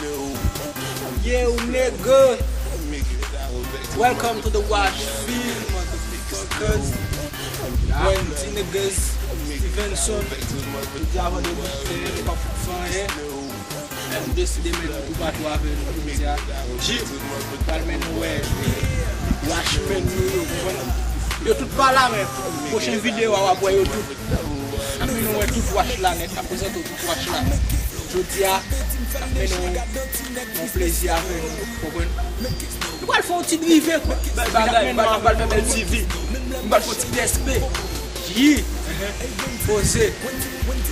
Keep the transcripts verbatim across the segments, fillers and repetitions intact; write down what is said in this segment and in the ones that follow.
Yo, nigga. Welcome to the Wash Film, motherfuckers. Wendy niggas, Stevenson. Jodi a vandredi, nou pa fout fè anyen. Nou deside met yon kou patou avè nou jodi a. Jip, pral mennen nou wè Washman nou yo, konprann? Yo tout pa la, men pwochen videyo a, w ap wè yo tout. N ap mennen w wè tout Wash la nèt, n ap prezante w tout Wash la. Jodi a, n ap mennen w yon plezi avè nou, konprann? Nou pral fè yon ti drive, kwa. Bagay, bagay, nou pral fè bèl T V. Nou pral fè yon ti P S P. Yi. Poze.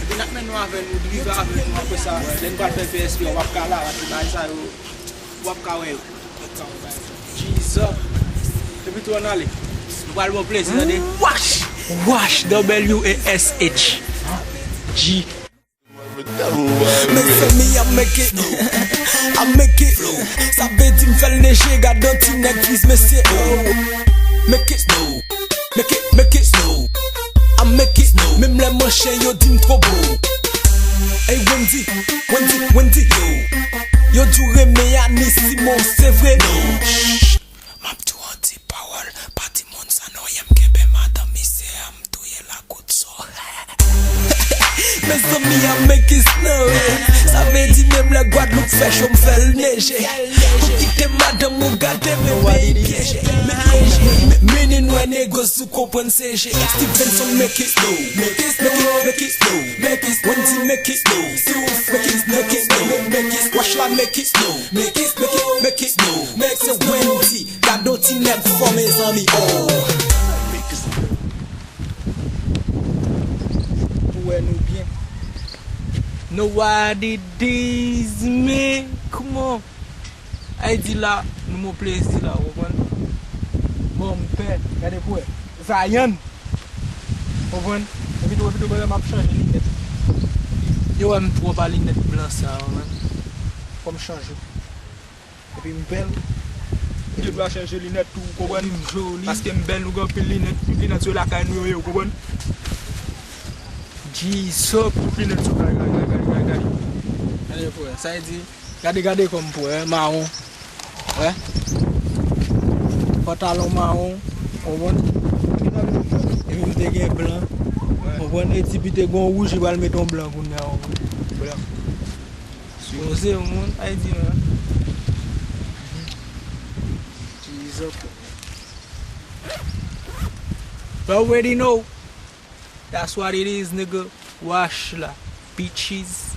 Epi n ap mennen w avè nou, drive avè nou, apre sa, lè nou pral fè P S P, w ap ka la, tout bagay sa yo, w ap ka wè yo. Jesus. Epi tou ann ale. Nou pral ba w plezi, tande. Wash! Wash, W A S H. G. Mezanmi, I make it. I make it. Sa vle di m fè l neje, gad yon ti nèg tris, mesye. Oh. Make it. Make it, make it. I make it. Menm lè manchè yo di m twò bo. Ey, Wendy, Wendy, Wendy, yo. Yo di w renmen Annie Simon, se vre? Non. Shh. M ap di w yon ti pawòl, pa di moun sa non, yè m kenbe madanm misye a, m touye lakout so. Mezanmi, I make it snow. Sa vle di menm lè Gwadloup fè cho, m fè l neje. Ou kite madanm ou gade, men peyi pyeje. Mennen w wè negos, ou konprann se je. Stevenson, make it snow. Make it snow, make it snow, make it snow. Wendy, make it snow. Si w make it, make it snow, make it. Wash la, make it snow. Make it, make it, make it snow. Make it Wendy. Gad yon ti nèg fò, mezanmi, oh. Pou wè nou byen. Know what it is, man. Come on. Ay di la, nou mon plezi la, ou konprann? Bon, m pè, gade pou wè. Zayann. Konprann? Epi tou, epi tou, pandan m ap chanje linèt. Yo wè m twòp a linèt blan sa, konprann? Fò m chanje. Epi m bèl. Ou te dwe chanje linèt tou, ou konprann? Epi m joli. Paske m bèl, nou gen anpil linèt. Tout linèt se lakay nou yo ye, ou konprann? G-Sop. Tout linèt se lakay, lakay, lakay, lakay. Gade frè, sa vle di, gade, gade kò m pou wè, mawon. Wè. Pantalon mawon, konprann? Epi m te gen blan. Konprann? E tipi te gen yon wouj, li pral met yon blan kounye a, konprann? Blan. Poze, moun, ay di, man. Jesus. You already know. That's what it is, nigga. Wash la, bitches.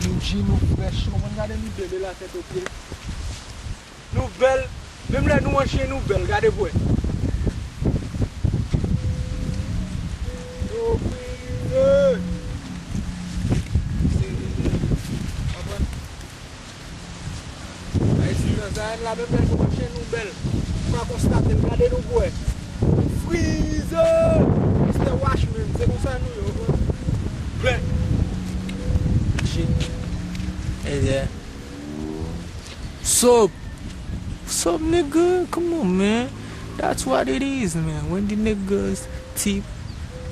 Nou G, nou fresh. Ou konn gade nou bebe la tèt o pye. Nou bèl. Menm lè nou an chen, nou bèl. Gade pou wè. Nou frize. Konprann? Ay, si nan Zayann la, menm lè nou an chen, nou bèl. Ou ka konstate l, gade nou pou wè. Frize! Mister Washman, se konsa nou ye, konprann? Plè. Shit. Hey there. Sup? Sup, nigga? Come on, man. That's what it is, man. When the niggas tip,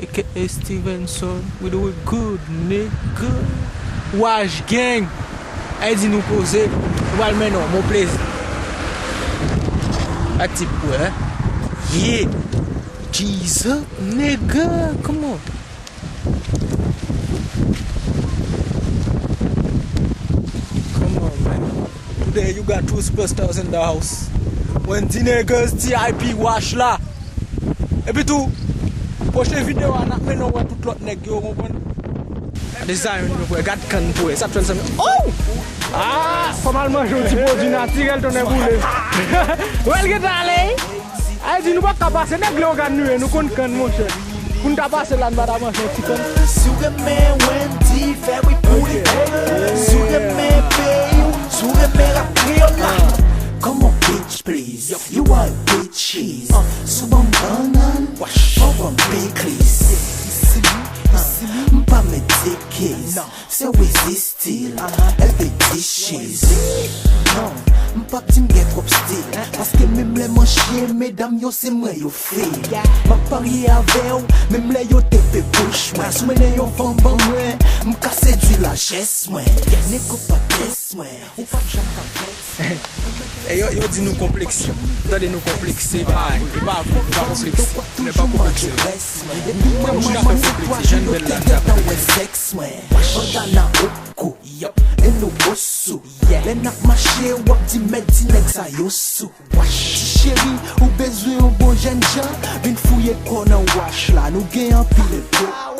A K A Stevenson, we do it good, nigga. Wash gang. Ay di nou poze, nou pral mennen w, mon plezi. Ak tip pou wè, hein? Yeah. G's up, nigga. Come on. Come on, man. Today you got two superstars in the house. Wendy Niggas, T I P, Wash la. Epi tou, pwochen videyo a, n ap mennen w wè tout lòt nèg yo, konprann? Gade sa, yon yo, frè, gad kann pou wè. Sa ap fè l sanble. Oh! Ah! Fò m al manje yon ti pwodui natirèl, tonnè boule. Wè l gentan ale. Ay di nou pa ka pase nèg Leyogàn nou ye, nou konn kann, monchè. Pou n ta pase la, n pa ta manje yon ti kann. Si w renmen Wendy, fè bri pou li. Si w renmen peyi w, si w renmen rap kreyòl la. Come on, bitch, please. You are bitches. Sou ban m bannann, fò ban m piklis. M pa met dikiz. Se Wizzy still, L P dishes. Non, m p ap di m gen twòp stil. Paske menm lè m an chyen, medam yo se mwen yo fil. M ap parye avè w, menm lè yo tepe bouch mwen. Si w mennen yon fanm ban mwen, m ka sedui lajès mwen. Nego pa tès mwen, ou p ap janm ka tès mwen. E yo, yo di nou konplekse. Tande, nou konplekse, e pa, e pa vre, nou pa konplekse. Nou pa konplekse. Epi mwen, manman netwaje, yo te gentan wè sèks mwen. Bandana o kou, e nou osou. Lè n ap mache, w ap di mèt ti nèg sa yo sou. Ti cheri, ou bezwen yon bon jènjan? Vin fouye kò nan wach la, nou gen anpil bokou.